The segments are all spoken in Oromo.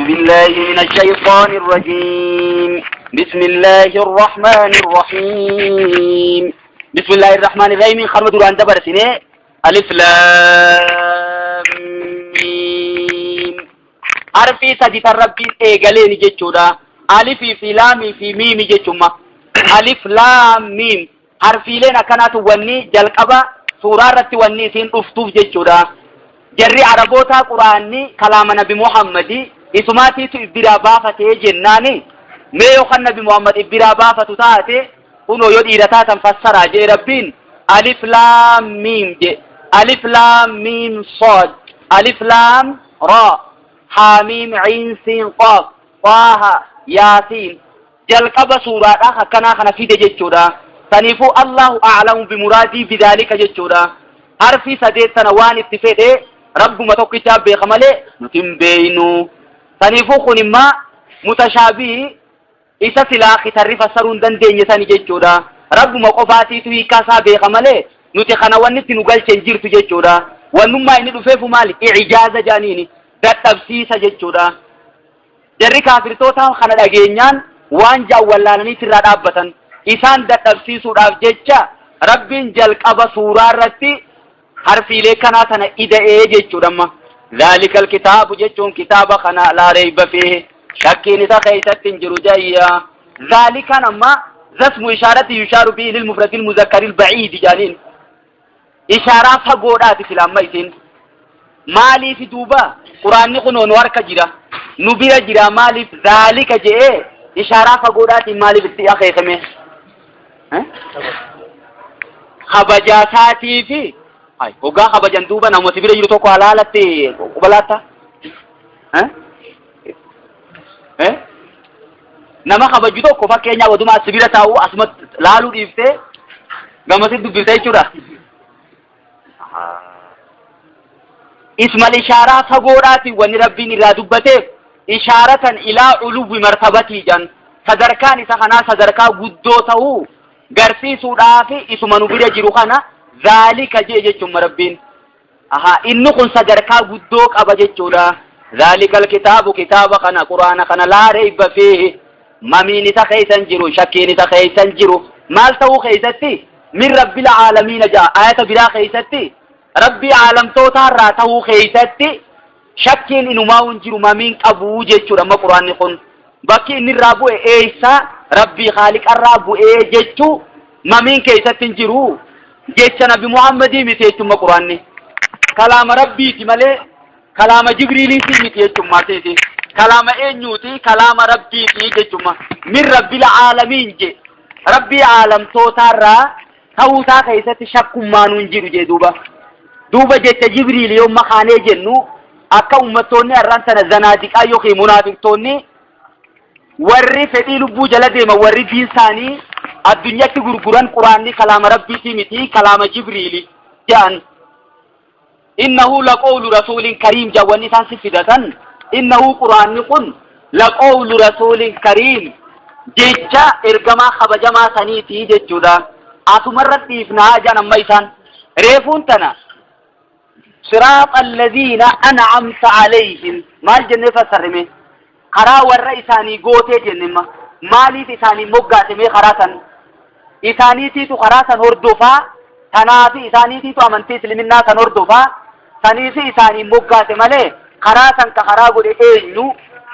بالله من الشيطان الرجيم. بسم الله الرحمن الرحيم. بسم الله الرحمن الرحيم. خرم دران دبر سنة ألف لام ميم. حرفي سدي ربي إيغالين جتشودا. ألفي في لامي في ميم جتشوما. ألف لام ميم. حرفي لنا كانت وني جلقبا سورة رتي وني سين أفتوف جتشودا. Jarri Arabootaa Quraanni kalaama Nabi Muhammadi isumaatiitu ibbiraa baafatee jennaani mee yookaan Nabi Muhammad ibbiraa baafatu taate kunoo yoo dhiira taatan fassaraa jee Rabbiin alif laam miim je alif laam miim sood alif laam ra haamiim ciin siin qaaf xaaha yaasiin jalqaba suuraadha akkanaa kana fide jechuudha. Saniifuu Allahu a'lamu bimuraadii bidaalika jechuudha. Harfi sadeet sana waan itti fedhe rabbuma tokkichaa beeka malee nuti hin beeynu. Saniifuu kun immaa mutashaabii isa silaa kitarri fassaruu hin dandeenye sani jechuudha. Rabbuma qofaatiitu hiikaa isaa beeka malee nuti kana wanni itti nu galche hin jirtu jechuudha. Wannummaa inni dhufeefu maali? Ijaaza jedhaniini dadhabsiisa jechuudha. Jarri kaafirtoota kana dhageenyaan waan ja'an wallaalanii irraa dhaabbatan. Isaan dadhabsiisuudhaaf jecha Rabbiin jalqaba suuraa irratti harfiilee kanaa tana ida'ee jechuudha amma. Dhaalikal kitaabu jechuun kitaaba kana laa reeyba fiihi shakkiin isa keessatti hin jiru jayya. Dhaalikan amma zasmu ishaarati yushaaru bihi lil mufradil muzakkaril ba'iidi jedhaniin. Ishaaraa fagoodhaati sila amma isin. Maaliif duuba quraanni kunoo nu harka jira nu bira jira maaliif dhaalika je'ee ishaaraa fagoodhaatiin maaliif itti akeekame? Kabajaa isaatii fi hoggaa kabajan duuba namooti bira jiru tokko halaalatti qubalaatta. Nama kabaju tokko fakkeenyaaf oduma as bira taa'u asuma laaluu dhiiftee gamasitti dubbifte jechuudha. Ismal ishaaraa fagoodhaatiin wanni Rabbiin irraa dubbateef ishaaratan ilaa uluwwi martabatii jan sadarkaan isa kanaa sadarkaa guddoo ta'uu garsiisuudhaaf isuma nu bira jiru kana zaalika jee jechuun Rabbiin. Aha, inni kun sadarkaa guddoo qaba jechuudha. Zaalikal kitaabu kitaaba kana quraana kana laa reeyba fiihi mamiin isa keessa hin jiru shakkiin isa keessa hin jiru maal ta'uu keessatti min rabbil aalamiina ja'a ayata biraa keessatti rabbii aalamtootaa irraa ta'uu keessatti shakkiin inumaa hin jiru mamiin qabu jechuudha. Amma quraanni kun bakki inni irraa bu'e eessa rabbii haaliqarraa bu'ee jechuu mamiin keessatti hin jiru jecha nabi Muhammadii miti jechuudha. Quraanni kalaama rabbiiti malee kalaama Jibriiliitii miti jechuudha. Kalaama eenyuuti? Kalaama rabbiiti jechuudha. Min rabbil aalamiin je rabbii aalamtootaarraa ta'uusaa keessatti shakkummaanuu hin jiru jee duuba. Duuba jecha Jibriil yoo makaanee jennu akka uummattoonni har'aan tana zanaadiqaa yookiin munaafiqtoonni warri fedhii lubbuu jala deeman warri diin isaanii addunyatti gurguran quraanni kalaama rabbiitii miti kalaama Jibriili jedhan. Innahu laqawlu rasuulin kariim jedhan wanni isaan si fidatan innahu quraanni kun laqawlu rasuulin kariim jecha ergamaa kabajamaa saniiti jechuudha. Asumarra dhiifnaa jedhan amma isaan reefuun tana siraaxa alladhiina an'amta alayhim maal jennee fassarrime karaa warra isaanii gootee jennema maaliif isaanii moggaase mee karaa san isaaniitiitu karaa san hordofaa tanaafi isaaniitiitu amantii isliminnaa san hordofaa saniifi isaanii moggaase malee karaa san ka karaa godhe eenyu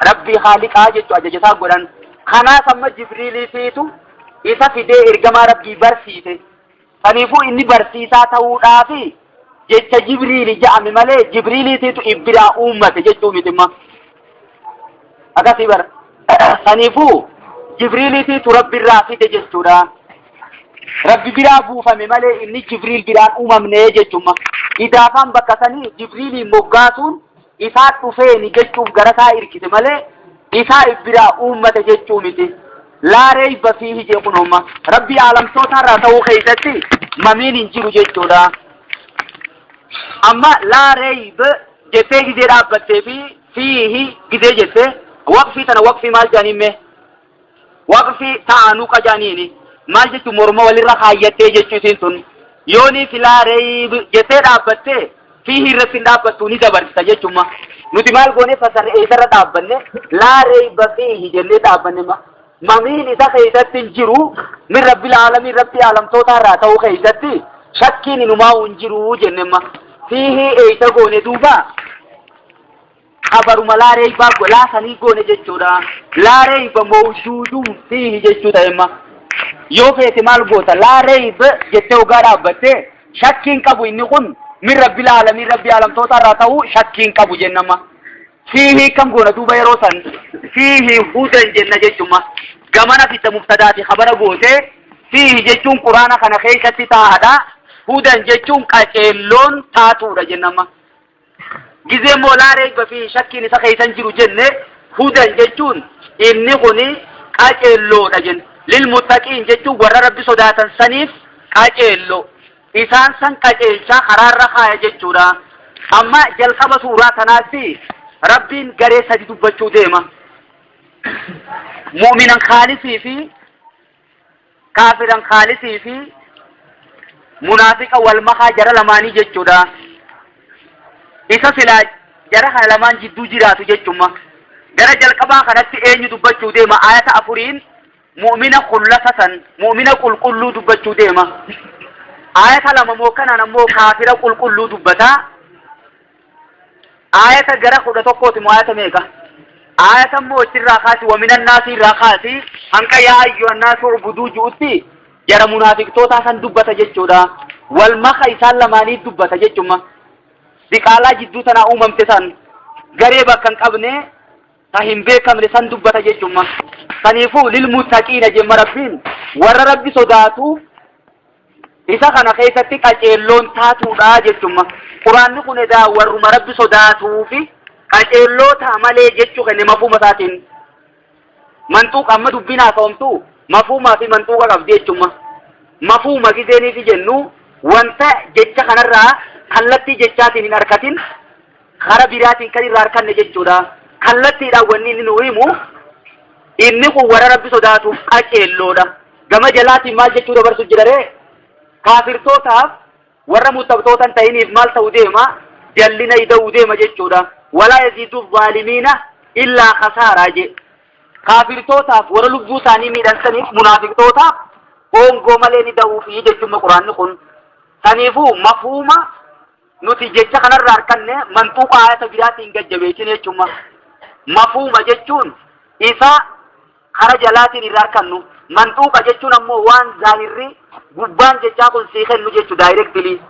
rabbii haaliqaa jechu ajaja isaa godhan kanaaf amma jibriiliitiitu isa fidee ergamaa rabbii barsiise saniifuu inni barsiisaa ta'uudhaafi jecha jibriili ja'ame malee jibriiliitiitu ibbiraa uummate jechuu mitimma akkasii bara saniifuu jibriiliitiitu rabbirraa fide jechuudha. Rabbi biraa buufame malee inni Jibriil biraan uumamne jechuudha. Idaafaan bakka sanii Jibriiliin moggaasuun isaa dhufeeni jechuuf gara isaa hirkise malee isaa biraa uummate jechuu miti. Laa reeyba fiihi jee kunooma. Rabbi aalamtoota irraa ta'uu keessatti mamiin hin jiru jechuudha. Amma laa reeyba jettee gizee dhaabbattee fi fiihi gizee jettee waqfii tana waqfii maal jedhaniin mee? Waqfii ta'anuqa jedhaniini maal jechuun morma walirra kaayyattee jechuu isiin tun yoonii filaa reeyb jettee dhaabbattee fiihi irratti hin dhaabbattu ni dabarsita jechuma. Nuti maal goone fasarre eessarra dhaabbanne? Laa reeyba fiihi jennee dhaabbanne. Mamiin isa keessatti hin jiru, min rabbil aalamiin, rabbii aalamtootaa irraa ta'uu keessatti shakkiin inumaa hin jiru jenne. Ma fiihi eessa goone duuba? Qabaruma laa reeybaa laa sanii goone jechuudha. Laa reeyba mawjuudun fiihi jechuu ta'emma. Yoo feete maal goota? Laa reeyba jettee ogaa dhaabbattee, shakkiin qabu inni kun min rabbil aalamiin, rabbii aalamtoota irraa ta'uu shakkiin qabu jennama. Fiihi kam goona duuba yeroo san? Fiihi hudan jenna jechuma. Gamana fidda mubtadaati khabara gootee, fiihi jechuun quraana kana keessatti taa'adha. Hudan jechuun qaceelloon taatuudha jennama. Gizee immoo laa reeyba fi shakkiin isa keessan jiru jenne, hudan jechuun inni kuni qaceelloodha jenne. Lilmuttaqiin jechuun warra rabbi sodaatan saniif qaceelloo. Isaan san qaceelchaa karaarra kaaya jechuudha. Amma jalqaba suuraa tanaatti rabbiin garee sadi dubbachuu deema. Mu'minan khaalisii fi kaafiran khaalisii fi munaafiqa wal makaa, jara lamaanii jechuudha. Isa silaa jara kana lamaan jidduu jiraatu jechuma. Gara jalqabaa kanatti eenyu dubbachuu deema? Ayata afuriin mu'mina khullasa san, mu'mina qulqulluu dubbachuu deema. Ayata lama moo kanaan ammoo kaafira qulqulluu dubbataa. Ayata gara 11ti moo ayata meeqa? Ayata immoo achirraa kaasi, waminan naasii irraa kaasi hanqa yaa ayyuhan naasu ubuduu ju'utti jara munaafiqtootaa san dubbata jechuudha. Wal maka isaan lamaanii dubbata jechuma. Diqaalaa jidduu tanaa uumamte san, garee bakka hin qabne, ta hin beekamne san dubbata jechuma. Saniifuu lilmuttaqiina jemma, rabbiin warra rabbi sodaatuuf isa kana keessatti qaceelloon taatuudha jechuma. Quraanni kun edaa warruma rabbi sodaatuufi qaceelloo ta'a malee jechuu kenne mafuuma isaatiin. Manxuuqa amma dubbiin haasawamtu mafuumaa fi manxuuqa qabdi jechuma. Mafuuma gizeeniifi jennu wanta jecha kanarraa kallattii jechaatiin hin arkatin, kara biraatiin kan irraa arkanne jechuudha. Kallattiidhaan wanni inni nu himu inni kun warra rabbi sodaatuuf qaceelloodha. Gama jalaatiin maal jechuu dabarsu jiraree? Kaafirtootaaf, warra muttaqtoota hin ta'iniif maal ta'u deema? Jallina ida'uu deema jechuudha. Walaa yaziidu zaalimiina illaa khasaaraa jee. Kaafirtootaaf, warra lubbuu isaanii miidhan saniif, munaafiqtootaaf hoongoo malee ni da'uufi jechuudha quraanni kun. Saniifuu mafuuma nuti jecha kanarraa arkanne manxuuqa ayata biraatiin gajjabeessine jechuudha. Mafuuma jechuun isa kara jalaatiin irraa arkannu. Manxuuqa jechuun ammoo waan zaahirri gubbaan jechaa kun sii kennu jechuu directly.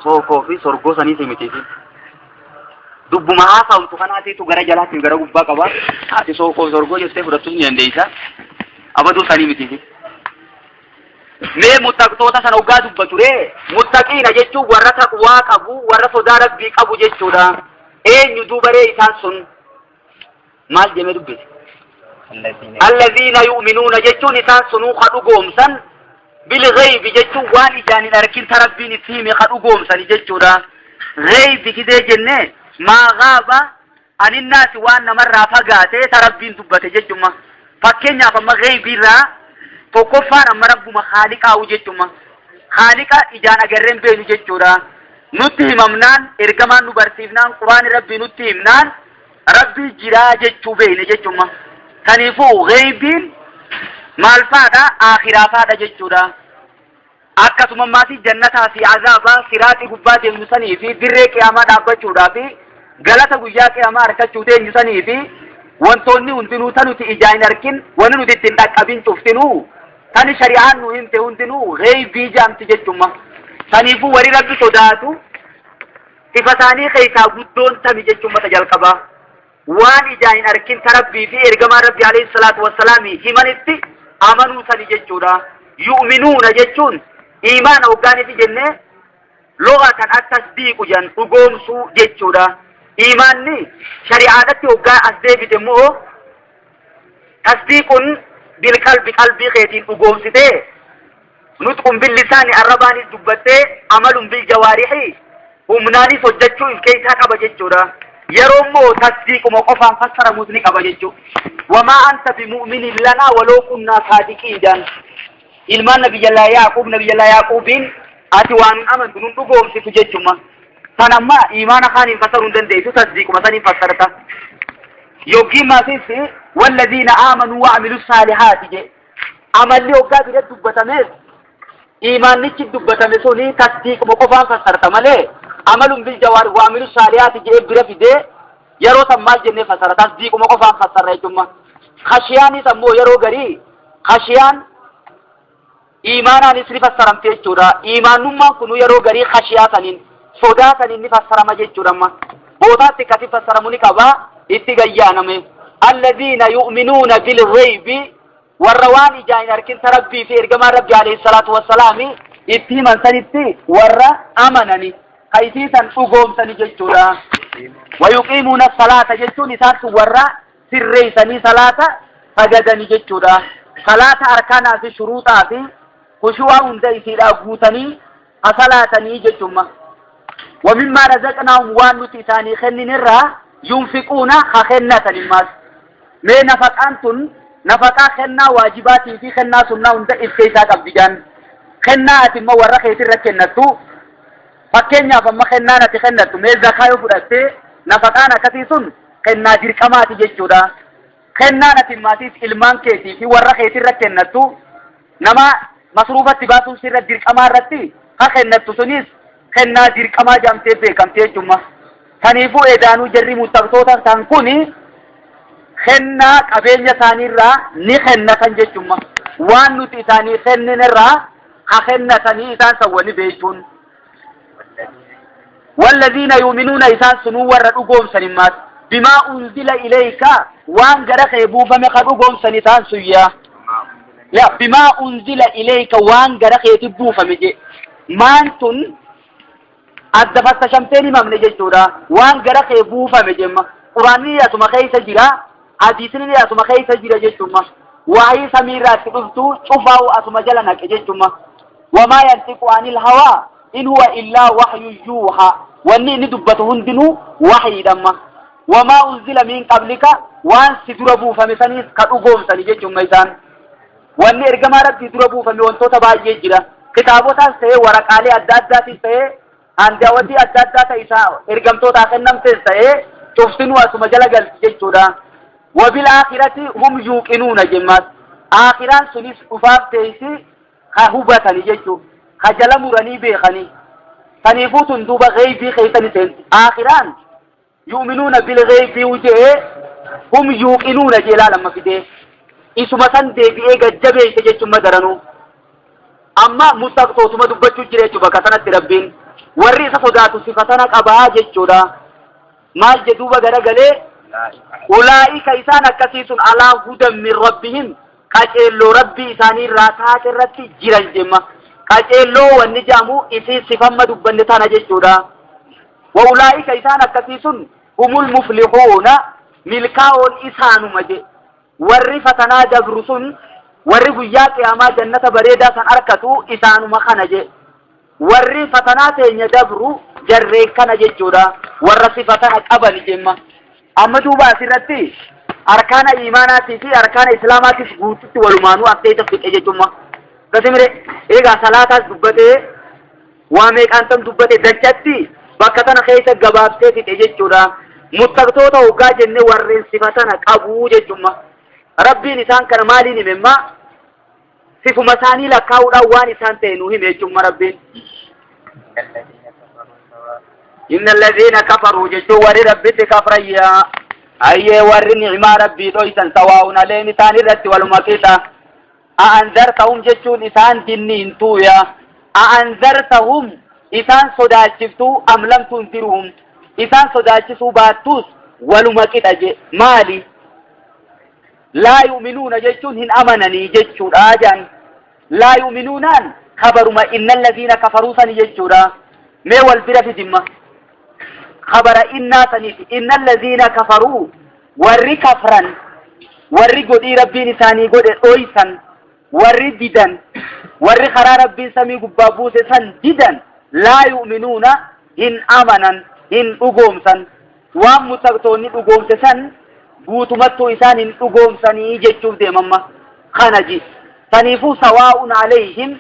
Sookoo fi sorgoo saniiti mitiiti. Dubbuma haasawamtu kanaatiitu gara jalaatiin gara gubbaa qaba. Ati sookoo fi sorgoo jettee fudhattuu ni dandeessa. Abaduu sanii mitiiti. Mee muttaqtoota sana hoggaa dubbatu ree, muttaqiina jechuun warra taqwaa qabu, warra sodaa rabbii qabu jechuudha. Eenyu duuba ree isaan sun? Maal jemee dubbise? Allaziina yu'minuuna jechuun isaan sunuu ka dhugoomsan, bilghaybi jechuun waan ijaan hin arkin ta rabbiin itti hime ka dhugoomsani jechuudha. Ghaybi gizee jenne maa ghaaba aninnaasi, waan namarraa fagaate ta rabbiin dubbate jechuma. Fakkeenyaaf amma ghaybiirraa tokkoffaan amma rabbuma haaliqaa'u jechuma. Haaliqa ijaan agarreen beenu jechuudha. Nutti himamnaan, ergamaan nu barsiifnaan, quraani rabbii nutti himnaan rabbii jiraa jechuu beeyne jechuma. Kaniifuu ghaybiin maal faadha? Aakhiraa faadha jechuudha. Akkasuma maatii jannataa fi azaabaa, siraaxii gubbaa deemnu sanii fi dirree qiyaamaa dhaabbachuudhaa fi galata guyyaa qiyaamaa argachuu teenyu sanii fi wantoonni hundinuu ta nuti ijaan hin argin, wanni nuti ittiin dhaqqabin cuftinuu, tani shari'aan nu himte hundinuu ghaybii jaamti jechuma. Saniifuu warri rabbi sodaatu ifa isaanii keessaa guddoon tami jechuun mata jalqabaa? Waan ijaan hin arkin ta rabbii fi ergamaan rabbi alayhi salaatu wassalaami himanitti amanuu sani jechuudha. Yu'minuuna jechuun iimaana hoggaanifi jennee, lughatan at-tasdiiqu jan, dhugoomsuu jechuudha. Iimaanni shari'aadhatti hoggaa as deebite immoo tasdiiqun bilqalbi, qalbii keetiin dhugoomsitee, nutqun billisaani, arrabaanis dubbattee, amalun biljawaarihi, humnaanis hojjechuu if keessaa qaba jechuudha. Yeroo immoo tasdiiquma qofaan fassaramus ni qaba jechuudha. Wamaa anta bimu'minin lanaa waloo kunnaa saadiqiin jaan. Ilmaan nabiyyallaa Yaaqub, nabiyyallaa Yaaquubiin ati waan nun amantu, nun dhugoomsitu jechuma. San amma iimaana kaaniin fassaruu hin dandeessu, tasdiiquma saniin fassarta. Yookiin maasis wallaziina aamanuu wa amilu saalihaati jee. Amalli hoggaa bira dubbatamees iimaannichi dubbatame suni tasdiiquma qofaan fassarta malee amalun bil jawaari wa amilu saalihaati jee bira fidee yeroo san maal jennee fassara? Tasdiiquma qofaan fassarra jechuudha. Khashiyaanis ammoo yeroo garii khashiyaan Iimaanaanis ni fassaramti jechuudha. Iimaannummaan kunuu yeroo garii khashiyaa saniin, sodaa saniin ni fassarama jechuudha amma. Bootaatti akkasi fassaramu ni qaba, itti gayyaaname. Alladhiina yu'minuuna bilghaybi, warra waan ijaan hin arkin ta Rabbii fi ergamaan Rabbi alayhi salaatu wassalaami itti himan sanitti warra amanani, ka isii san dhugoomsani jechuudha. Wayuqiimuuna salaata jechuun isaan sun warra sirreeysanii salaata sagadani jechuudha. Salaata arkaanaa fi shuruuxaa fi khushuu'aa hunda isiidhaa guutanii ha salaatanii jechumma. Wa mimmaa razaqnaahum, waan nuti isaanii kenninirraa, yunfiquuna, ha kennatan immaas. Mee nafaqaan tun nafaqaa kennaa waajibaatii fi kennaa sunnaa hunda if keessaa qabdi jaan. Kennaa ati immoo warra keetirra kennattu, fakkeenyaaf amma kennaan ati kennattu mee zakaa yoo fudhattee, nafaqaan akkasii sun kennaa dirqamaati jechuudha. Kennaan ati maatiif, ilmaan keetii fi warra keetirra kennattu, nama masruufatti baasuun sirra dirqamaa irratti ka kennattu sunis kennaa dirqamaa jedhamtee beekamte jechuudha. Kaniifuu edaanuu jarri muttaqtoota tan kuni kennaa qabeenya isaaniirraa ni kennatan jechuudha. Waan nuti isaanii kenninirraa ha kennatanii isaan sawwani beekuun. Walladhiina yu'minuuna, isaan sunuu warra dhugoomsan immaas, bimaa unzila ilayka, waan gara kee buufame ka dhugoomsan isaan sun yaa. La bimaa unzila ilayka, waan gara keeti buufame je. Maan tun adda fattashamteen himamne jechuudha. Waan gara kee buufame jemma. Quraanni asuma keessa jira. Hadiisni asuma keessa jira jechuudha. Waa'ee samiirraa itti dhuftu cufaa'u asuma jala naqe jechuudha. Wamaa yantiqu anil hawaa in huwa illaa wahyu yuuhaa. Wanni inni dubbatu hundinuu wahyiidhamma. Wamaa unzila min qablika, waan si dura buufame saniis ka dhugoomsani jechuudha isaan. Wanni ergamaa Rabbii dura buufame wantoota baay'ee jira. Kitaabotaas ta'ee, waraqaalee adda addaatis ta'ee, handaawatii adda addaa ta'e isaa ergamtootaa kennamtes ta'ee, cuftinuu asuma jala galti jechuudha. Wabil aakhirati hum yuuqinuuna jemmaas. Aakhiraan sunis dhufaaf teessi ka hubatani jechuu, ka jala muranii beekanii. Saniifuu tun duuba gheeybii keessa ni seenti. Aakhiraan yu'minuuna bil gheeybii jee, hum yuuqinuuna jee laalamma fidee. Isuma san deebi'ee gajjabeeyse jechuun madaranuu. Amma muttaqtootuma dubbachuu jira jechuudha bakka sanatti Rabbiin. Warri isa sodaatu sifa tana qabaa jechuudha. Maal jedhuuba garagalee? Ulaa'ika, isaan akkasii sun, alaa hudan min rabbihim, qaceelloo Rabbii isaanii irraa taate irratti jiran jemma. Qaceelloo wanni jedhamu isii sifamma dubbanne tana jechuudha. Wa ulaa'ika, isaan akkasii sun, humul muflihuuna, milkaa'oon isaanuma je. Warri fatanaa dabru sun, warri guyyaa qiyaamaa jannata bareedaa san arkatu isaanuma kana je. Warri fatanaa teenya dabru jarreen kana jechuudha. Warra sifa tana qabani jemma. Amma duuba asirratti arkaana iimaanaatii fi arkaana islaamaatis guututti walumaanuu as keessa fixe jechuudha. Kasimire egaa salaataas dubbatee, waa meeqaan tam dubbate, dachatti bakka tana keessa gabaabsee fixe jechuudha. Muttaqtoota hoggaa jenne warreen sifa tana qabuu jechuudha. Rabbiin isaan kana maaliin himemmaa? Sifuma isaanii lakkaa'uudhaan waan isaan ta'e nu hime jechuudha Rabbiin. Inna alladhiina kafaruu jechuun warri Rabbitti kafrayyaa. Ayyee, warri ni'maa Rabbii dhoysan, sawaa'un aleen, isaan irratti waluma qixa. A'anzartahum jechuun isaan dinniintuuya. A'anzartahum, isaan sodaachiftuu, am lam tunzirhum, isaan sodaachisuu baattuus waluma qixa je. Maali? Laa yu'minuuna jechuun hin amananii jechuudha jedhan. Laa yu'minuunaan kabaruma innal ladhiina kafaruu sani jechuudha. Mee wal bira fidimma. Kabara innaa saniiti. Innal ladhiina kafaruu, warri kafran, warri godhii Rabbiin isaanii godhe dhoysan, warri didan, warri karaa Rabbiin samii gubbaa buuse san didan, laa yu'minuuna, hin amanan, hin dhugoomsan. Waan muttaqtoonni dhugoomse san guutumattuu isaan hin dhugoomsanii jechuuf deemamma. Kana ji. Saniifuu sawaa'un alayhim,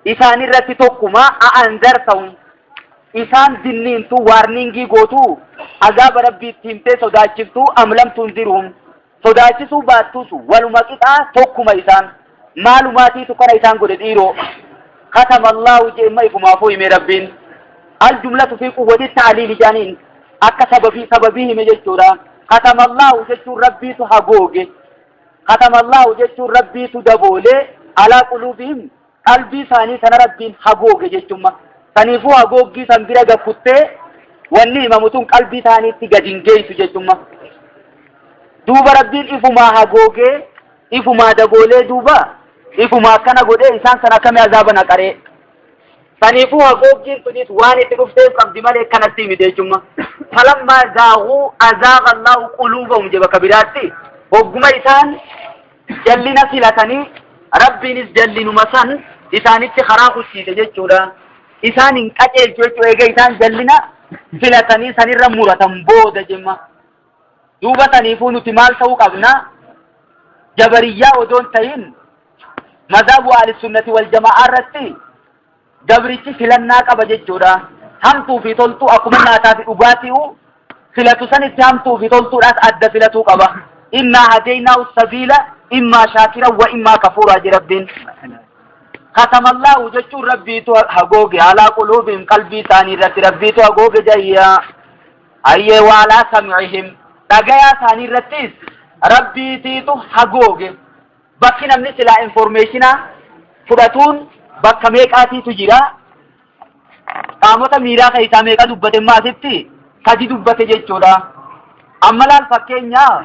isaan irratti tokkuma, a'anzartahum. Isaan dinniintu, warningii gootu, azaaba Rabbiitti himtee sodaachiftu, am lam tunzirhum, sodaachisuu baattus waluma qixaa tokkuma isaan. Maalumaatiitu kana isaan godhe dhiiroo? Katama Allaahu jee imma ifumaafuu hime Rabbiin. Al jumlatu fi quwwati ta'liili jaaniin akka sababii sababii hime jechuudha. Katama Allaahu jechuun Rabbiitu hagooge. Katama Allaahu jechuun Rabbiitu daboolee alaa quluubihim qalbii isaanii sana Rabbiin hagooge jechumma. Saniifuu hagooggii san bira gakkuttee wanni himamu tun qalbii isaaniitti gad hin geessu jechumma. Duuba Rabbiin ifumaa hagoogee ifumaa daboolee duuba ifumaa akkana godhee isaan san akkami azaaba naqaree. Saniifuu hagooggiin tunis waan itti dhufteef qabdi malee kanatti miti jechumma. Falammaa zaaguu azaaga Allahu quluubahum je bakka biraatti hogguma isaan jallina filatanii Rabbiinis jallinuma san isaanitti karaa kussiise jechuudha. Isaan hin qajeelchu jechuudha eega isaan jallina filatanii sanirra muratan booda jemma. Duuba saniifuu nuti maal ta'uu qabna? Jabariyyaa odoon ta'in mazhabu ahli wal jamaa'aa irratti gabrichi filannaa qaba jechuudha. Hamtuu fi toltuu akkuma nyaataa fi dhugaatii filatu sanitti hamtuu fi toltuudhaas adda filatuu qaba. Innaa hadeynaahu sabiila immaa shaakira wa immaa kafuuraa jedhe Rabbiin. Katamallaahu jechuun Rabbiitu hagooge alaa quluubihim qalbii isaanii irratti Rabbiitu hagooge jayyaa. Hayyee waalaa sam'ihim dhagayaa isaanii irrattis Rabbiitiitu hagooge. Bakki namni silaa informeeshinaa fudhatuun bakka meeqaatiitu jira. Qaamota miiraa keessaa meeqa dubbate immoo asitti sadi dubbate jechuudha. Amma laal fakkeenyaa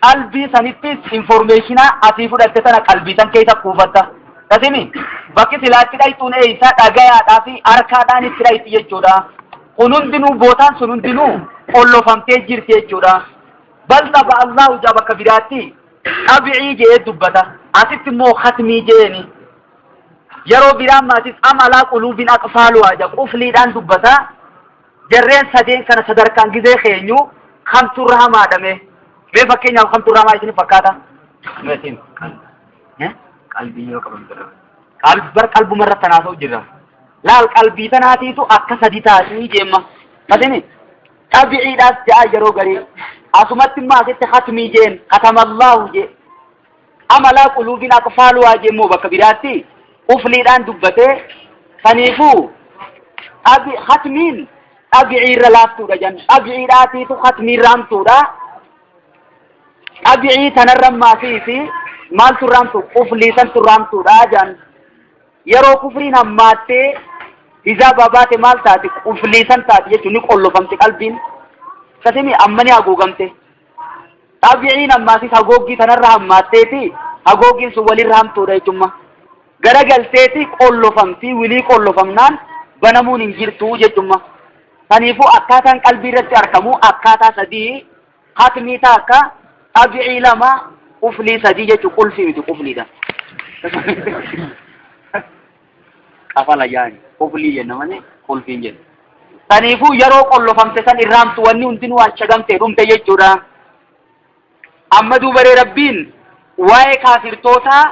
qalbii sanittis informeeshinaa asii fudhatte tana qalbii san keessa kuufatta. Kasimi bakki silaatti dhayxuun eeysaa dhagayaadhaa fi harkaadhaan itti dhayti jechuudha. Kun hundinuu bootaan sun hundinuu qollofamtee jirti jechuudha. Bal xaba Allahu jaa bakka biraatti xabi'ii jedhee dubbata. Asitti immoo khatmii jeeni. Yeroo biraa maatis am alaa quluubin aqfaaluhaa jaa qufliidhaan dubbata. Jarreen sadeen kana sadarkaan gizee keenyu kamtu irra hamaadhame? Mee fakkeenyaaf kamtu irra hamaa isin fakkaata? Meetiin. Qalbii yoo qaban bira. Bar qalbuma irra tanaasa'u jirra. Laal qalbii tanaatiitu akka sadi taatii jeemma. Kasini xabi'iidhaas ja'a yeroo garii. Asumatti immoo asitti hatmii jeen katamallahu jee. Amalaa quluubin aqfaaluhaa jee immoo bakka biraatti qufliidhaan dubbatee saniifuu hatmiin xabi'ii irra laaftuudha jan. Xabi'iidhaatiitu hatmii irra hamtuudha. Xabi'ii tanarra maasii fi maaltu irra hamtu quflii santu irra hamtuudha jan. Yeroo kufriin hammaattee hizaabaa baate maal taati quflii san taati jechuun ni qollofamti qalbiin. Akkasimi amma ni haguugamte. Xabi'iin ammaasis haguuggii tanarra hammaatteeti haguuggiin sun walirra hamtuudha jechuudha. Garagalteeti qollofamti wilii qollofamnaan banamuun hin jirtu jechuudha. Saniifuu akkaataan qalbii irratti argamu akkaataa sadii hatmii takka xabi'ii lama quflii sadii jechuun qulfii miti qufliidha. Qafala yaani quflii jenna malee qulfiin jenna. Saniifuu yeroo qollofamte san irraamtu wanni hundinuu ashagamtee dhumte jechuudha. Amma duubaree Rabbiin waa'ee kaafirtootaa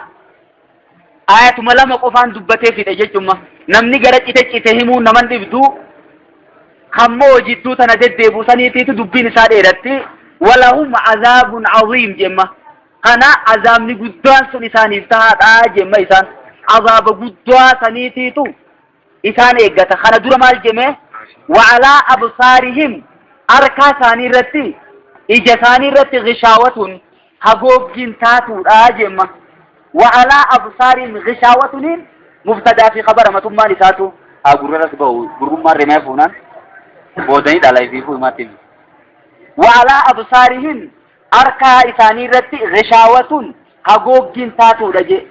ayatuma lama qofaan dubbatee fixe jechuudha. Namni gara cite cite himuun naman dhibdu kammoo jidduu tana deddeebu saniitiitu dubbiin isaa dheeratti. Walahum azaabun aziim jemma. Kana azaabni guddaan sun isaaniif tahaadha jemma isaan. Azaaba guddaa saniitiitu isaan eeggata. Kana dura maal jeme? Wa'alaa absaarihim harkaa isaanii irratti ija isaanii irratti gishaawatun hagooggiin taatuudha jemma. Wa'alaa absaarihim gishaawatuniin mubtadaa fi khabara matummaan isaatu haa gurraras ba'u gurrummaan remee fuunaan boodanii dhala ifiifuu himaatti. Wa'alaa absaarihim harkaa isaanii irratti gishaawatun hagooggiin taatuudha je.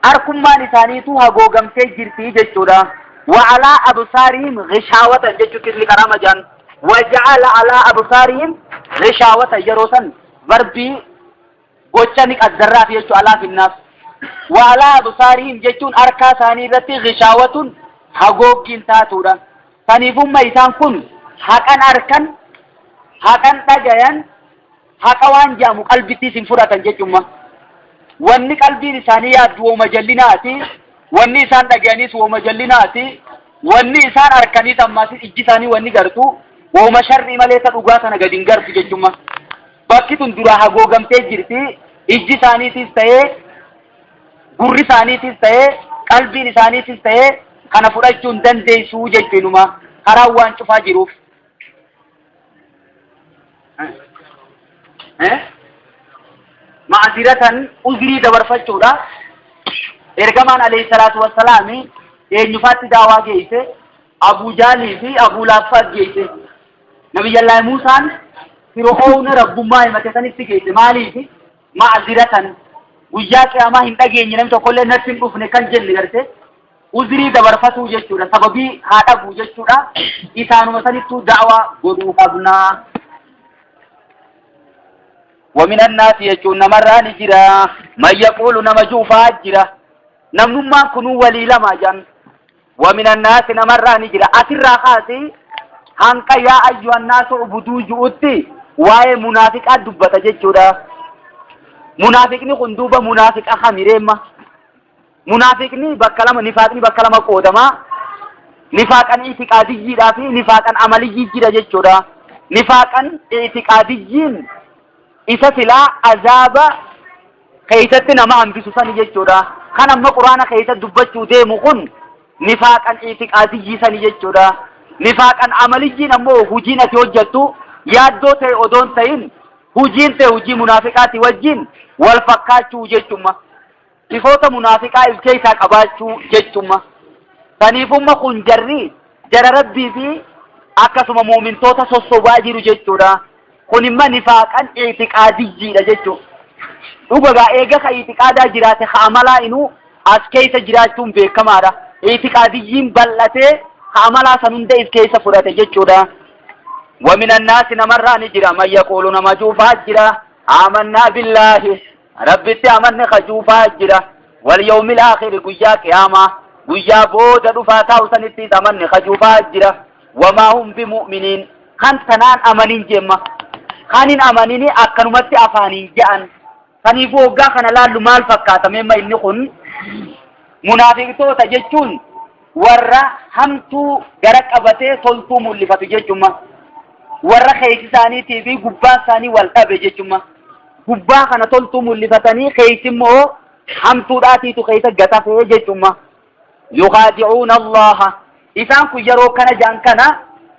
Harkummaan isaaniitu hagoogamtee jirti jechuudha. Wa'alaa absaarihim gishaawatan jechuutti ni karama jaan. Waja'ala alaa absaarihim gishaawatan yeroo san varbii gocha ni qaddarraaf jechuu alaa finnaaf. Wa'alaa absaarihim jechuun harkaa isaanii irratti gishaawatun hagooggiin taatuudha. Saniifumma isaan kun haqan harkan haqan dhagayan haqa waan jedhamu qalbittiis hin fudhatan jechuudha. Wanni qalbiin isaanii yaaddu wooma jallinaati. Wanni isaan dhagayanis wooma jallinaati. Wanni isaan arkanii ammaas ijji isaanii wanni gartu wooma sharrii malee ta dhugaa sana gadi hin gartu jechuma. Bakki tun duraa hagoogamtee jirti. Ijji isaaniitis ta'ee gurri isaaniitis ta'ee qalbiin isaaniitis ta'ee kana fudhachuu hin dandeessuu jechuunuma karaan waan cufaa jiruuf. Ma'aziratan uzrii dabarfachuudha. Ergamaan alayhi salaatu wassalaami eenyufaatti daawaa geesse? Abuu Jaalii fi Abuu Laaffaa geesse. Nabiyyallaahi Muusaan Fir'oowna rabbummaa himate sanitti geesse. Maaliif? Ma'aziratan guyyaa qiyaamaa hin dhageenye namni tokkollee natti hin dhufne kan jenne garte uzrii dabarfatuu jechuudha. Sababii haa dhabu jechuudha. Isaanuma sanittuu da'waa godhuu qabnaa. ومن الناس jechuun namarraa ni jira man yaquulu nama juufaa jira namnummaan kunuu walii lama jedhan. ومن الناس namarraa ni jira asirraa kaasi hanqa yaa ayyuha nnaasu ubuduu ju'utti waa'ee munaafiqaa dubbata jechuudha. Munaafiqni kun duuba munaafiqa hamireemma. Munaafiqni bakka lama, nifaaqni bakka lama qoodamaa. Nifaaqan itiqaadiyyiidhaa fi nifaaqan amaliyyii jira jechuudha. Nifaaqan itiqaadiyyiin isa silaa azaaba keessatti nama hambisu sani jechuudha. Kan amma quraana keessa dubbachuu deemu kun nifaaqan itiqaadiyyii sani jechuudha. Nifaaqan amaliyyiin ammoo hujiin ati hojjettu yaaddoo ta'e odoon ta'in hujiin ta'e hujii munaafiqaati wajjin wal fakkaachuu jechumma. Sifoota munaafiqaa if keessaa qabaachuu jechumma. Saniifumma kun jarri jara rabbii fi akkasuma muumintoota sossobaa jiru jechuudha. Kun imma nifaaqan itiqaadiyyiidha jechuudha. Dhugagaa eega ka itiqaadaa jiraate ka amalaa inuu as keessa jiraachuun beekamaadha. Itiqaadiyyiin bal'atee ka amalaa san hunda if keessa fudhate jechuudha. ومن الناس namarraa ni jira man yaquulu nama juufaa jira آمنا بالله rabbitti amanne ka juufaa jira واليوم الآخر guyyaa qiyaamaa guyyaa booda dhufaa taa'u sanittis amanne ka juufaa jira. وما هم بمؤمنين kan tanaan amanin jemma kan hin amanini akkanumatti afaaniin je'an. Saniifuu hoggaa kana laallu maal fakkaata meemma inni kun munaafiqtoota jechuun warra hamtuu gara qabatee toltuu mul'ifatu jechumma. Warra keessa isaaniitii fi gubbaan isaanii wal dhabe jechumma. Gubbaa kana toltuu mul'ifatanii keessi immoo hamtuudhaatiitu keessa gatafee jechumma. يخادعون الله isaan kun yeroo kana jaan kana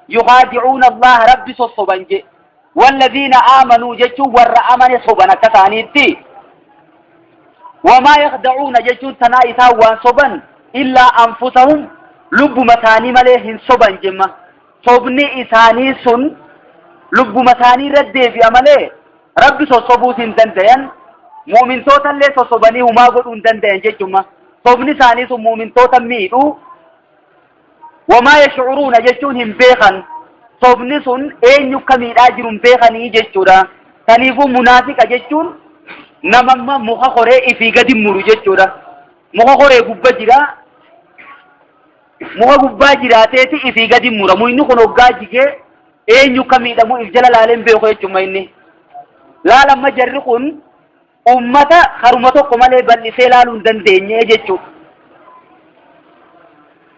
يخادعون الله rabbi sossoban je. والذين آمنوا jechuun warra amane soban akka isaaniitti. وما يخدعون jechuun tanaa isaan waan soban إلا أنفسهم lubbuma isaanii malee hin soban jemma. Sobni isaanii sun lubbuma isaanii irra deebi'a malee rabbi sossobuus hin dandayan muumintoota illee sossobanii humaa godhuu hin dandayan jechuma. Sobni isaanii sun muumintoota miidhu. وما يشعرون jechuun hin beekan. Sobni sun eenyu akka miidhaa jiru hin beekanii jechuudha. Saniifuu munaafiqa jechuun namamma muka koree ifii gadi muru jechuudha. Muka koree gubba jira. Muka gubbaa jiraateeti ifii gadi mura. Mukni kun hoggaa jigee eenyu akka miidhamu if jala laalee hin beeku jechuudha inni. Laalamma jarri kun ummata haruma tokko malee bal'isee laaluu hin dandeenye jechuudha.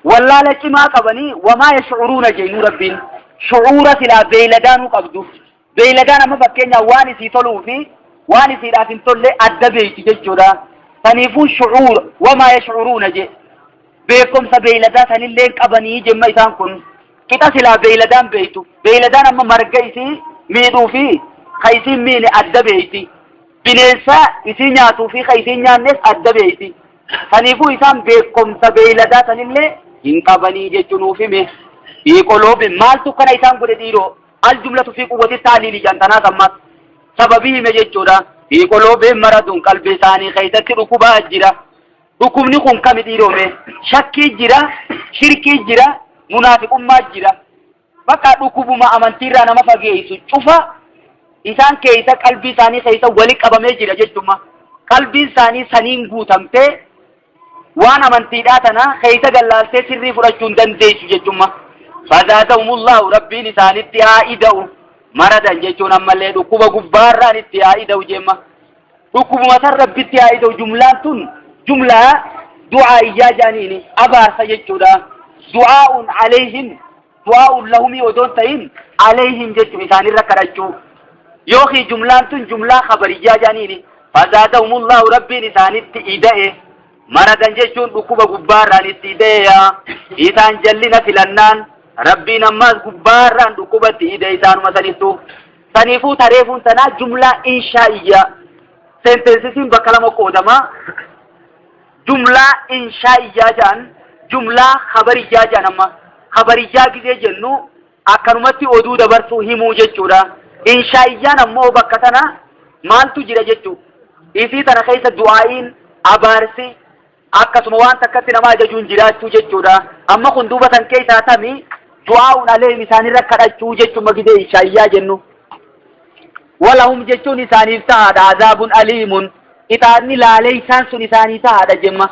Wallaala cimaa qabanii وما يشعرون jeenuu rabbiin shucuura silaa beeyladaanuu qabdu. Beeyladaan amma fakkeenyaaf waan isii toluu fi waan isiidhaaf hin tolle adda beeyti jechuudha. Saniifuu shucuura وما يشعرون je beekumsa beeyladaa sanillee qabanii jemma isaan kun qixa silaa beeyladaan beeytu. Beeyladaan amma marga isii miidhuu fi ka isii miine adda beeyti. Bineensa isii nyaatuu fi ka isii nyaannes adda beeyti. Saniifuu isaan beekumsa beeyladaa sanillee hin qabanii jechuun nuuf hime. في قلوبهم maaltu kana isaan godhe dhiiroo? الجملة في قوة التعليل jantanaas ammas sababii hime jechuudha. في قلوبهم مرض qalbii isaanii keessatti dhukkubaa jira. Dhukkubni kun kami dhiiroome? Shakkii jira, shirkii jira, munaafiqummaa jira. Bakka dhukkubuma amantiirraa nama fageessu cufa isaan keessa qalbii isaanii keessa wali qabamee jira jechuma. Qalbiin isaanii saniin guutamtee waan amantiidhaa tana keessa gallaaltee sirrii fudhachuu hin dandeessu jechuma. فزادهم الله rabbiin isaanitti haa ida'u. مرضا jechuun ammallee dhukkuba gubbaarraan itti haa ida'u jemma. Dhukkubuma san rabbitti haa ida'u jumlaan tun jumlaa du'aa iyyaa jaaniini abaarsa jechuudha. Du'aa'un alayhim, du'aa'un lahumii odoo hin ta'in alayhim jechuun isaanirra kadhachuu. Yookiin jumlaan tun jumlaa khabariyyaa jedhaniini. Fazaadahumullahu, Rabbiin isaanitti ida'e. Maradan jechuun dhukkuba gubbaarraan itti ida'e yaa. Isaan jallina filannaan Rabbiin ammaas gubbaarraan dhukkubatti ida'e isaanuma sanittu. Saniifuu tareefuun tanaa jumlaa inshaa'iyyaa. Senteensisiin bakka lama qoodama. Jumlaa inshaa'iyyaa jedhan, jumlaa khabariyyaa jedhan amma. Khabariyyaa gizee jennu akkanumatti oduu dabarsuu himuu jechuudha. Inshaa'iyyaan ammoo bakka tana maaltu jira jechuu. Isii tana keessa du'aa'iin, abaarsi, akkasuma waan takkatti nama ajajuun jiraachuu jechuudha. Amma kun duuba tan keessaa tami? Du'aa'uun aleehim, isaanirra kadhachuu jechuun gizee inshaa'iyyaa jennu. Walahum jechuun isaaniif tahaadha, azaabun aliimun, ixaanni laaleeysaan sun isaanii tahaadha jemma.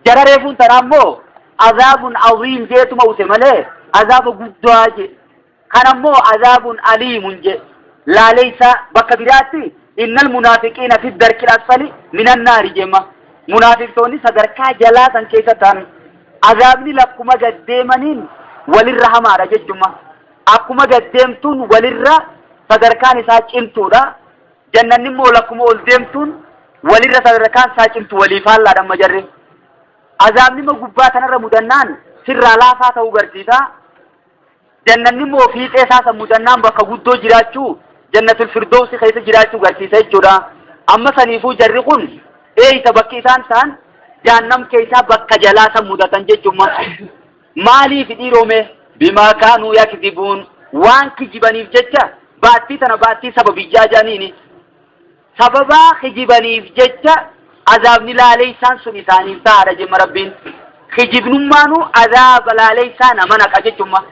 Jara reefuun tana ammoo azaabun aziim jeetuma use malee azaaba guddaa je. Kan ammoo azaabun aliimun je. Laaleeysaa bakka biraatti innal munaafiqiina fi darkil asfali minan naari jemma. Munaafiqtoonni sadarkaa jalaa san keessa ta'an, azaabni lakkuma gaddeemaniin walirra hamaadha jechuma. Akkuma gaddeemtuun walirra sadarkaan isaa cimtuudha. Jannanni immoo lakkuma ol deemtuun walirra sadarkaan isaa cimtu, walii faallaadha amma jarri. Azaabni immoo gubbaa kanarra mudannaan sirraa laafaa ta'uu garsiisa. Jannanni immoo fiixee isaa san mudannaan bakka guddoo jiraachuu, jannatul firdoosi keessa jiraachuu garsiisa jechuudha. Amma saniifuu jarri kun eeysa bakki isaan ta'an? Jahannam keessaa bakka jalaa san mudatan jechuudha. Maaliif dhiiroome? Bimaa kaanuu yakzibuun, waan kijibaniif jecha. Baattii tana baattii sababiyyaa jedhaniini. Sababaa kijibaniif jecha azaabni laaleessaan sun isaaniif ta'aadha jemma Rabbiin. Kijibnummaanuu azaaba laaleessaa nama naqa jechumma.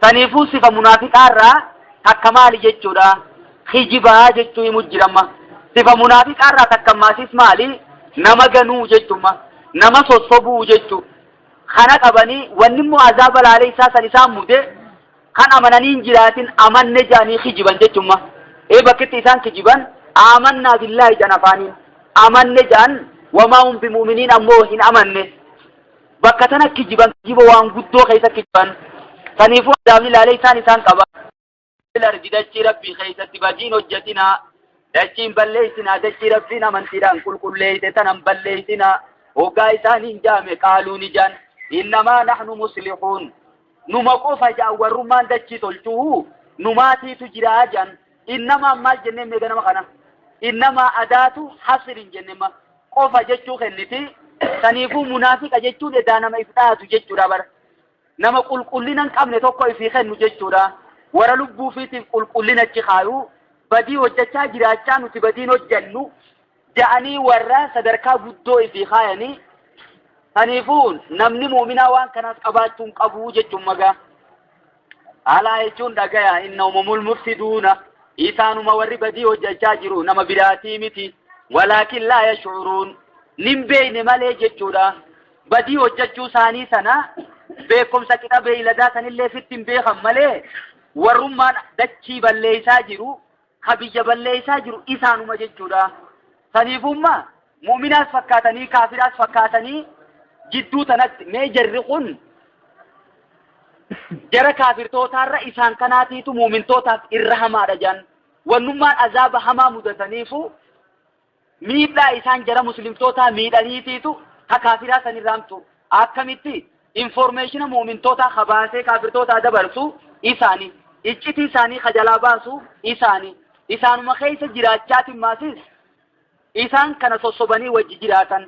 Saniifuu sifa munaafiqaarraa takka maali jechuudha? Kijibaa jechuu himu jiramma. Sifa munaafiqaarraa takka maasis maali? Nama ganuu jechumma. Nama sossobuu jechuu. Kana qabanii wanni immoo azaaba laaleessaa san isaan mude kan amananii hin jiraatin amanne jedhanii kijiban jechumma. Ee, bakkitti isaan kijiban aamannaa billaahi jedhan, afaaniin amanne jedhan, wamaa hum bimu'miniin, ammoo hin amanne. Bakka tana kijiban, kijiba waan guddoo keessa kijiban. Saniifuu azaabni laalee isaan isaan qaba. Ardi, dachii Rabbii keessatti badiin hojjetinaa, dachiin balleessinaa, dachii Rabbiin amantiidhaan qulqulleeyse tanan balleessinaa hoggaa isaaniin jaame, qaaluu ni jaan, innamaa nahnu muslihuun, numa qofa jaan, warrummaan dachii tolchuu numaatiitu jiraa jaan. Innamaan maal jenneen mee ganama kana? Innamaa adaatu hasrin jennema, qofa jechuu kenniti. Saniifuu munaafiqa jechuun edaa nama if dhaatu jechuudha bara. Nama qulqullina hin qabne tokko ifii kennu jechuudha. Warra lubbuu ofiitiif qulqullina achi kaayu, badii hojjechaa jiraachaa nuti badiin hojjennu ja'anii warra sadarkaa guddoo ifii kaayanii. Saniifuu namni muuminaa waan kanaas qabaachuu hin qabu jechuun magaa. Alaa jechuun dhagaya, innahumul mufsiduuna, isaanuma warri badii hojjechaa jiru, nama biraatii miti. Walaakin laa yash'uruun, nin beeyne malee jechuudha. Badii hojjechuu isaanii sana beekumsa qixa beeyladaa sanillee fitti hin beekan malee warrummaan dachii balleessaa jiru, ka biyya balleessaa jiru isaanuma jechuudha. Saniifummaa mu'minaas fakkaatanii kaafiraas fakkaatanii jidduu tanatti mee jarri kun jara kaafirtootaarra isaan kanaatiitu mu'mintootaaf irra hamaadha jedhan. Wannummaan azaaba hamaa mudataniifu miidhaa isaan jara muslimtootaa miidhaniitiitu ka kaafiraa sanirra hamtu. Akkamitti? Information mu'mintootaa kabaasee kaafirtootaa dabarsu isaani. Iccitii isaanii ka jalaa baasu isaani. Isaanuma keessa jiraachaatiin maasis isaan kana sossobanii wajji jiraatan.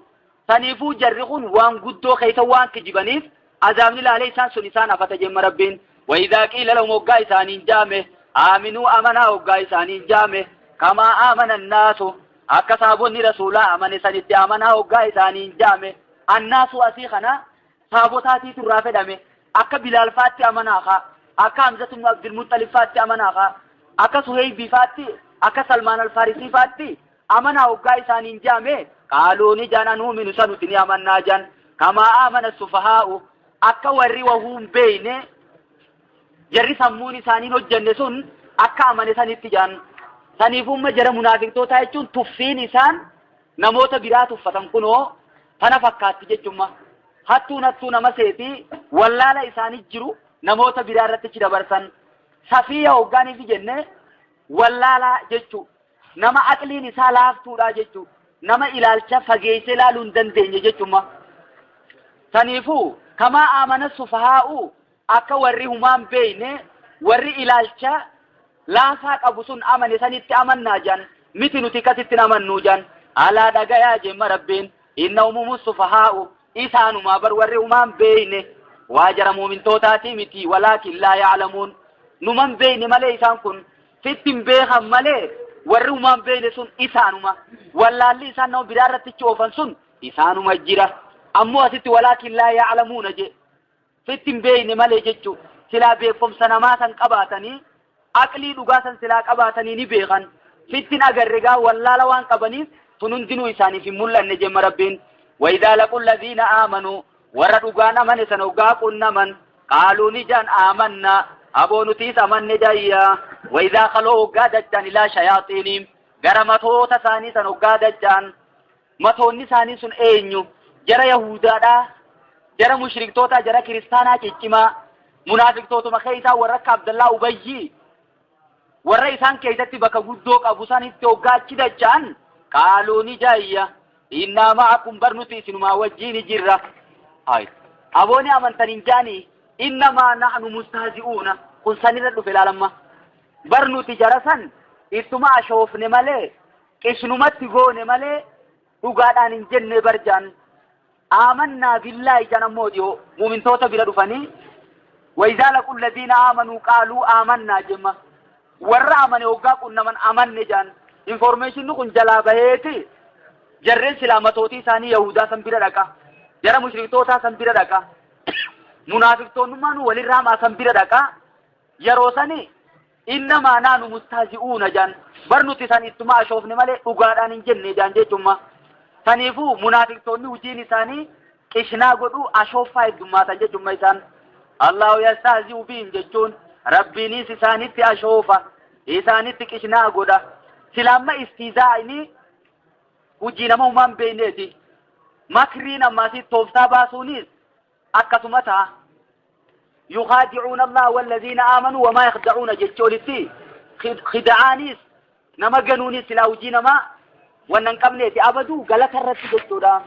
Saniifuu jarri kun waan guddoo keessa waan kijibaniif azaabni laalee isaan sun isaan hafata jemma Rabbiin. Wayidhaa qiila lahum, hoggaa isaaniin jaame, aaminuu, amanaa hoggaa isaaniin jaame, kamaa aamana annaasu, akka saabonni rasuulaa amane sanitti amanaa hoggaa isaaniin jaame. Annaasu asii kana saabotaatiitu irraa fedhame. Akka Bilaal faatti amanaa kaa, akka Hamzatu ibn Abdulmuxalib faatti amanaa kaa, akka Suheybii faatti, akka Salmaan Alfaarisii faatti amanaa hoggaa isaaniin jaame, qaaluu ni jaan, anuuminu, sanuti ni amannaa jaan, kamaa aamana sufahaa'u, akka warri wahuun beeyne, jarri sammuun isaaniin hojjenne sun akka amane sanitti jaan. Saniifumma jara munaafiqtootaa jechuun tuffiin isaan namoota biraa tuffatan kunoo tana fakkaatti jechumma. Hattuun hattuu nama seeti, wallaala isaanii jiru namoota biraa irratti achi dabarsan. Safiiha hoggaaniif jenne wallaalaa jechuu, nama aqliin isaa laaftuudha jechuu, nama ilaalcha fageessee ilaaluu hin dandeenye jechuma. Saniifuu kamaa aamana sufahaa'u, akka warri humaan beeyne, warri ilaalcha laafaa qabu sun amane sanitti amannaa jan miti, nuti akkasitti amannuu jan. Alaa dhagayaa jemma Rabbiin, innahum sufahaa'u, isaanumaa bar warri humaan beeyne, waa jara muumintootaatii miti. Walaakin laa ya'lamuun, numan beeyne malee, isaan kun sitti hin beekan malee, warri humaan beeyne sun isaanuma. Wallaalli isaan nama biraa irratti oofan sun isaanuma jira. Ammoo asitti walaakin laa ya'lamuuna je, sitti hin beeyne malee jechuu. Silaa beekumsa namaa san qabaatanii, aqlii dhugaa san silaa qabaatanii ni beekan. Sittin agarre gaa, wallaala waan qabaniif tun hundinuu isaaniif hin mul'anne jemma Rabbiin. Waidaa laqu ladhiina aamanuu, warra dhugaan amane san hoggaa qunnaman, qaaluu ni jan, aamanna, aboo nutiis amanne jayya. Waidaa kaloo, hoggaa dachaan, ilaa shayaaxiiniim, gara matoota isaanii san hoggaa dachaan. Matoonni isaanii sun eenyu? Jara Yahudaadhaa, jara mushriktoota, jara kiristaanaa ciccimaa, munaafiqtootuma keessaa warra akka Abdallaa Ubayyii, warra isaan keessatti bakka guddoo qabu sanitti hoggaa achi dacha'an, qaaluu ni jaayya, innaa ma'akum, bar nuti isinumaa wajjiin jirra. Hay, abooni amantan hin jaanii, innamaa nahnu mustahzi'uuna. Kun sanirra dhufe laalamma. Bar nuti jara san ittuma ashoofne malee, qishnumatti goone malee, dhugaadhaan hin jenne bar jaan. Aamannaa billaahi jan. Ammoo dhiyoo muumintoota bira dhufanii, waidaa laqu alladhiina aamanuu qaaluu aamannaa jemma. Warra amane hoggaa qunnaman amanne jaan. Informationni kun jalaa baheeti jarreen silaa matootii isaanii Yahudaa san bira dhaqa, jara mushriktootaa san bira dhaqa, munaafiqtoonnummaan walirraa maa san bira dhaqa. Yeroo sani innamaa naanu mustahzi'uuna jaan, bar nuti san ittuma ashoofne malee dhugaadhaan hin jenne jaan jechumma. Saniifuu munaafiqtoonni hojiin isaanii qishnaa godhuu, ashooffaa heddummaatan jechumma isaan. Allahu yastahzi'u bihim jechuun Rabbiinis isaanitti ashoofa, isaanitti qishnaa godha. Silaamma istiizaa'ini hojii nama humaan beeyneeti. Makriin ammaasii tooftaa baasuunis akkasuma ta'a. Yukhaadicuuna Allah walladhiina aamanuu wamaa yakhda'uuna jechuu olitti khida'aanis, nama ganuunis silaa hojii namaa wannan hin qabneeti, abaduu galata irratti jechuudha.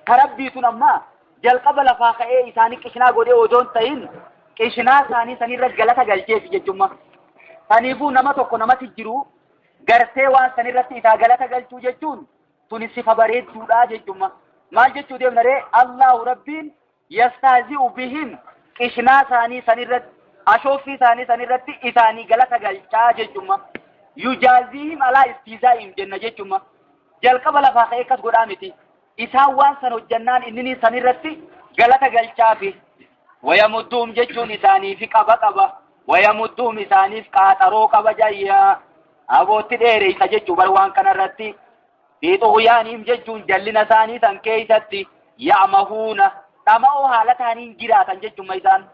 Ka Rabbiitun amma jalqaba lafaa ka'ee isaanii qishnaa godhee odoo hin ta'in, qishnaa isaanii sanirra galata galcheefi jechumma. Saniifuu nama tokko namatti jiru gartee waan sanirratti isaa galata galchuu jechuun tuni sifa bareedduudha jechumma. Maal jechuu deemna ree? Allahu Rabbiin yastahzi'u bihim, qishnaa isaanii sanirratti, ashooffii isaanii sanirratti isaanii galata galchaa jechumma. Yujaaziihim alaa istiizaa'ihim jenna jechumma. Jalqaba lafaa ka'ee akkas godhaa miti. Isaan waan san hojjannaan inni sanirratti galata galchaafi. Wayamudduhum jechuun isaaniif qaba qaba. Wayamudduhum, isaaniif qaaxaroo qaba jayyaa. Abootti dheereysa jechuu bar waan kanarratti. Fi xughyaanihim jechuun jallina isaanii san keeysatti, ya'mahuuna, dhama'oo haala ta'aniin jiraatan jechuma isaan.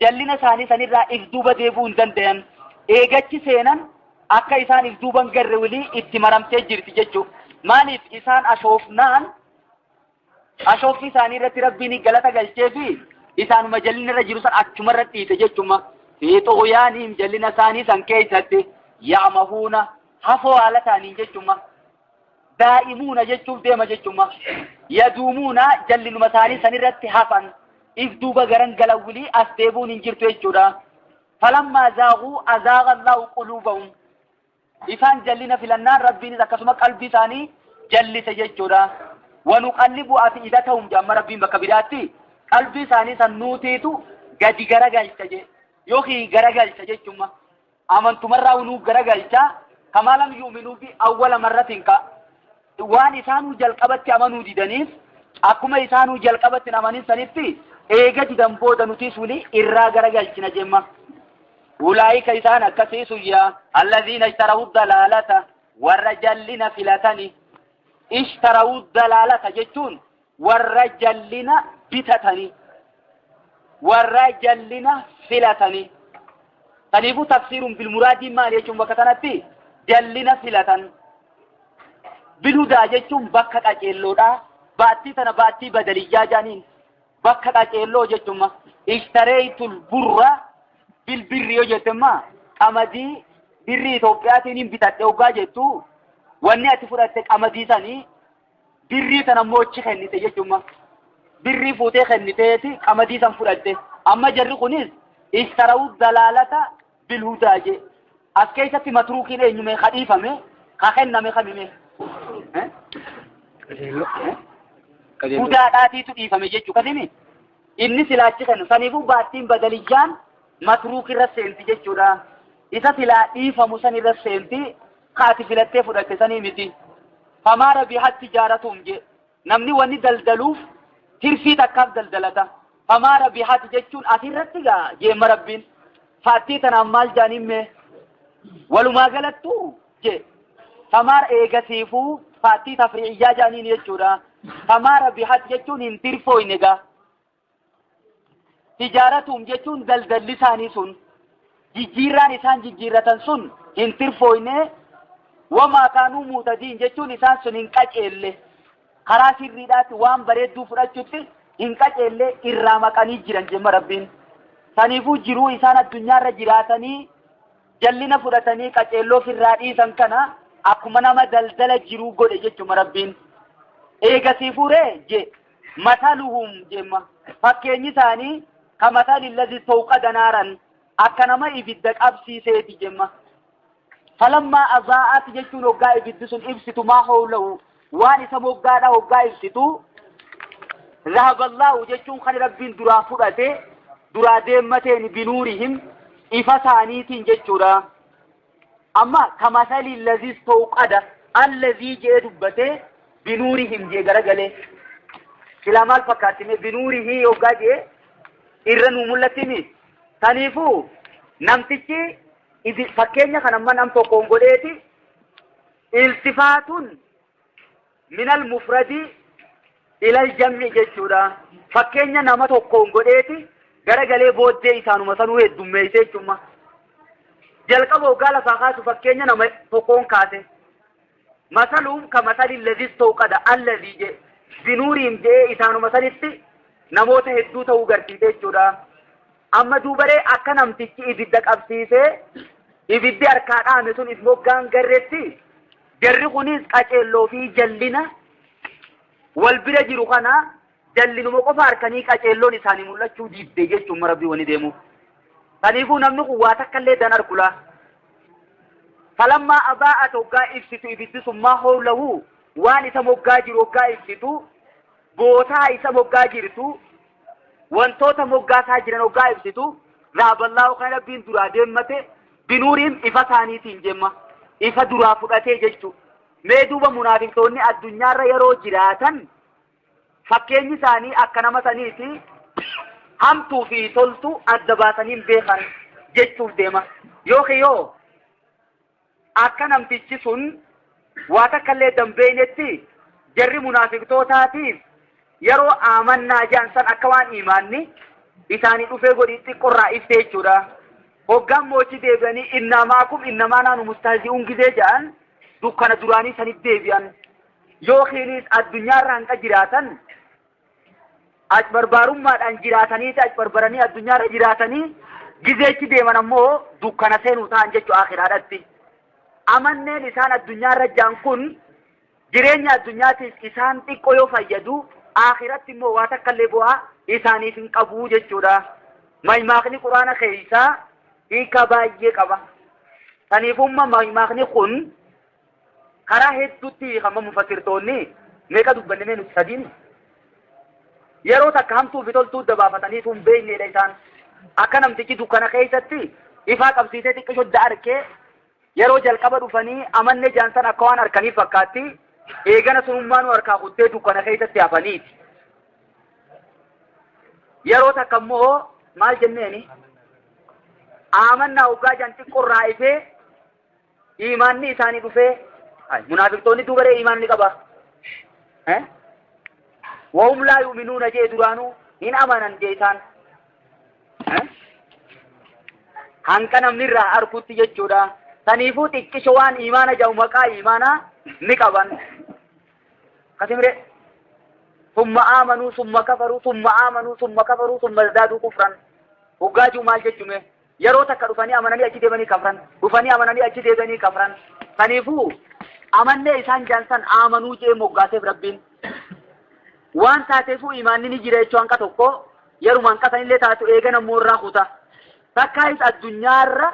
Jallina isaanii sanirraa if duuba deebi'uu hin dandayan. Eegachi seenan akka isaan if duuban garre wilii itti maramtee jirti jechuu. Maaliif? Isaan ashoofnaan ashooffii isaanii irratti Rabbiin galata galchee fi isaanuma jallina irra jiru san achumarra dhiise jechuma. Fi xughyaanihim, jallina isaanii san keeysatti, ya'mahuuna, hafoo haala ta'aniin jechuma. Daa'imuuna jechuuf deema jechuma. Yaduumuuna, jallinuma isaanii sanirratti hafan, if duuba garan galan wilii as deebi'uun hin jirtu jechuudha. Falammaa zaaguu azaaga Allahu quluubahum. Isaan jallina filannaan Rabbiinis akkasuma qalbii isaanii jallise jechuudha. Wanuqallibu afi'idatahum jedhamma Rabbiin bakka biraatti, qalbii isaanii san nuutiitu gadi garagalcha je yookiin garagalcha jechuma. Amantumarraa nuu garagalcha, kamaa lam yu'minuu bi awwala marratin, ka waan isaanuu jalqabatti amanuu didaniif, akkuma isaanuu jalqabatti hin amanin sanitti eega didan booda nuti suni irraa garagalchina jemma. Ulaa'ika, isaan akkasii suyyaa, allaziina ishtarawu dalaalata, warra jallina filatani. Ishtarawu dalaalata jechuun warra jallina bitatani, warra jallina filatani. Saniifuu tafsiiruun bilmuraadii maali jechuun bakka kanatti jallina filatan. Bilhudaa jechuun bakka qaceelloodha. Baattii tana baattii badaliyyaa jaaniin. Bakka qaceelloo jechuma. Ishtareytul burra bilbirri yoo jettemma qamadii birrii Itoophiyaatiin hin bitadhe hoggaa jettu wanni ati fudhatte qamadii sanii birrii tan ammoo achi kennite jechuma. Birrii fuutee kenniteeti qamadii san fudhatte. Amma jarri kunis ishtarawu dalaalata bilhudaa je. As keessatti matruukiin eenyume kadhiifame ka kenname kamime. Hudaadhaatiitu dhiifame jechuu kasimi. Inni silaachi kennu saniifuu baattiin badaliyyaan matruuk irra seenti jechuudha. Isa silaa dhiifamu san irra seenti kaati filattee fudhatte sanii miti. Famaa rabihat tijaaratuhum je. Namni wanni daldaluuf tirfii takkaaf daldalata. Famaa rabihat jechuun asirratti gaa jeemma rabbiin. Faattii tanaan maal jaaniin mee? Walumaa galattu je. Famaa eegasiifuu faattii tafri'iyyaa jaaniin jechuudha. Famaa rabihat jechuun hin tirfooyne gaa. Tijaaratuhum jechuun daldalli isaanii sun jijjiirraan isaan jijjiirratan sun hin tirfooyne. Wamaa kaanuu muutadiin jechuun isaan sun hin qaceelle. Karaa sirriidhaatti waan bareedduu fudhachuutti hin qaceelle irraa maqanii jiran jemma rabbiin. Saniifuu jiruu isaan addunyaarra jiraatanii jallina fudhatanii qaceelloo ofirraa dhiisan kana akkuma nama daldala jiruu godhe jechuma rabbiin. Eegasiifuu ree je masaluhum jemma fakkeenyi isaanii kamasali allazi istawqada naaran akka nama ibidda qabsiiseeti jemma. Falammaa azaa'at jechuun hoggaa ibiddi sun ibsitu maa hawlahu waan isa moggaadha hoggaa ibsitu zahaballaahu jechuun kan rabbiin duraa fudhate duraa deemmateen binuurihim ifa isaaniitiin jechuudha. Amma kamasali allazi istawqada allazii jee dubbate binuurihim jee garagalee silaa maal fakkaatti binuurihii hoggaa jee irra nuu mul'attimi. Saniifuu namtichi fakkeenya kan amma nam tokkoon godheeti iltifaatun minal mufradi ilal jam'i jechuudha. Fakkeenya nama tokkoon godheeti garagalee booddee isaanuma sanuu heddummeessee jechuudha. Jalqaba hoggaa lafaa kaasu fakkeenya nama tokkoon kaase. Masaluun ka masali allazi istawqada allazii je binuuriin jee isaanuma sanitti namoota hedduu ta'uu garsiise jechuudha. Amma duubaree akka namtichi ibidda qabsiisee ibiddi harkaa dhaame sun if moggaan garreetti jarri kunis qaceelloo fi jallina wal bira jiru kana jallinuma qofa harkanii qaceelloon isaanii mul'achuu didde jechuun rabbii wani deemu. Saniifuu namni kun waa takka illee dan arkulaa. Falammaa abaa'at hoggaa ibsitu ibiddi sun maa hawlahu waan isa moggaa jiru hoggaa ibsitu bootaa isa moggaa jirtu wantoota moggaasaa jiran hoggaa ibsitu zahaballaahu kan rabbiin duraa deemmate binuuriin ifa isaaniitiin jemma ifa duraa fudhatee jechuu. Mee duuba munaafiqtoonni addunyaarra yeroo jiraatan fakkeenyi isaanii akka nama saniiti hamtuu fi toltuu adda baasanii hin beekan jechuuf deema. Yookiin yoo akka namtichi sun waa takka illee danbeeynetti jarri munaafiqtootaatiif yeroo aamannaa jedhan san akka waan imaanni isaanii dhufee godhii xiqqorraa ibsee jechuudha. Hoggaan moochi deebi'anii innamaakum innamaa naanu mustahzi'uun gizee jedhan dukkana duraanii sanitti deebi'an. Yookiinis addunyaarra hanqa jiraatan achbarbaarummaadhaan jiraataniiti achbarbaranii addunyaarra jiraatanii gizeechi deeman ammoo dukkana seenuu ta'an jechuu akhiraadhatti. Amanneen isaan addunyaarra jiran kun jireenya addunyaatiif isaan xiqqoo yoo fayyadu akhiratti immoo waa takka illee bu'aa isaaniif hin qabu jechuudha. Maymaakni quraana keessaa hiika baay'ee qaba. Saniifumma maymaakni kun karaa hedduutti hiikama mufassirtoonni meeqa dubbanne mee nuti sadiin yeroo takka hamtuu fi toltuu dabaafataniitu hin beeknedha isaan. Akka namtichi dukkana keessatti ifaa qabsiisee xiqqisho da arkee yeroo jalqaba dhufanii amanne jaansan akka waan harkanii fakkaatti eegana sunummaanuu harkaa kuttee dukkana keessatti hafaniiti. Yeroo takka immoo maal jenneeni amannaa hoggaa jaan xiqqorraa ifee imaanni isaanii dhufee munaafiqtoonni dubaree imaan ni qaba. Wahum laa yu'minuuna jee duraanuu hin amanan jee isaan. Hanqa namni irraa arkutti jechuudha. Saniifuu xiqqisho waan imaana jedhamu maqaa imaanaa ni qaban. Kasimire. Summa aamanuu summa kafaruu summa aamanuu summa kafaruu summa izdaaduu kufran. Hoggaa jiru maal jechume? Yeroo takka dhufanii amananii achi deebanii kafran. Dhufanii amananii achi deebanii kafran. Saniifuu amannee isaan jaan san aamanuu jee moggaaseef Rabbiin. Waan taateefuu imaanni ni jira jechuu hanqa tokko yeruma hanqa sanillee taatu eegana immoo irraa kuta. Takkaayis addunyaarra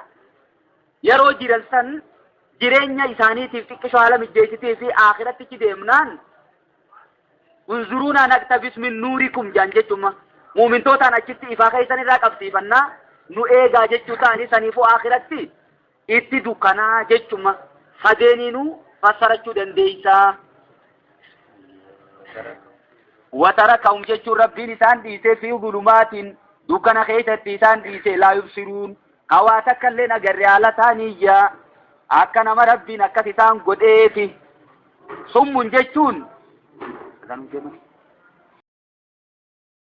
yeroo jiran san jireenya isaaniitiif xiqqisho haala mijjeessitii fi aakirattichi deemnaan unzuruunaa naqtabis min nuurikum jaan jechuma muumintootaan achitti ifaa keessan irraa qabsiifannaa nu eegaa jechuu ta'anii saniifuu aakiratti itti dukkanaa jechuma sadeeniinuu fassarachuu dandeeysaa. Watarakahum jechuun Rabbiin isaan dhiisee fi zulumaatiin dukkana keessatti isaan dhiisee laa yubsiruun hawaa takka illee agarre haala ta'aniyya akka nama Rabbiin akkas isaan godheeti. Summun jechuun